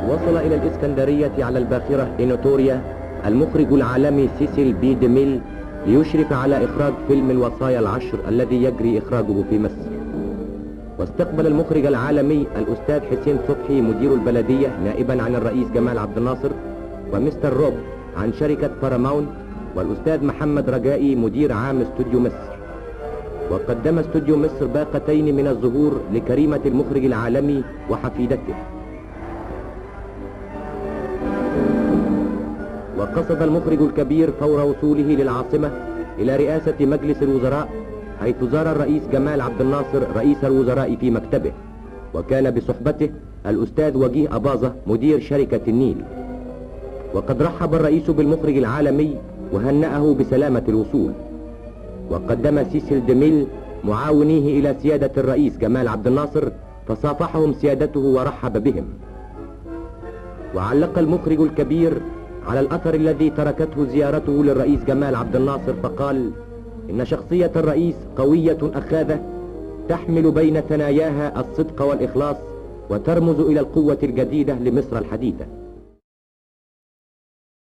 وصل إلى الإسكندرية على الباخرة إينوتوريا المخرج العالمي سيسيل بي ديميل ليشرف على إخراج فيلم الوصايا العشر الذي يجري إخراجه في مصر. واستقبل المخرج العالمي الأستاذ حسين صبحي مدير البلدية نائبا عن الرئيس جمال عبد الناصر، ومستر روب عن شركة باراماونت، والأستاذ محمد رجائي مدير عام استوديو مصر. وقدم استوديو مصر باقتين من الزهور لكريمة المخرج العالمي وحفيدته. وقصد المخرج الكبير فور وصوله للعاصمة إلى رئاسة مجلس الوزراء، حيث زار الرئيس جمال عبد الناصر رئيس الوزراء في مكتبه، وكان بصحبته الأستاذ وجيه أباظة مدير شركة النيل. وقد رحب الرئيس بالمخرج العالمي وهنأه بسلامة الوصول. وقدم سيسيل ديميل معاونيه إلى سيادة الرئيس جمال عبد الناصر، فصافحهم سيادته ورحب بهم. وعلق المخرج الكبير على الأثر الذي تركته زيارته للرئيس جمال عبد الناصر، فقال: إن شخصية الرئيس قوية أخاذة تحمل بين ثناياها الصدق والإخلاص، وترمز إلى القوة الجديدة لمصر الحديثة.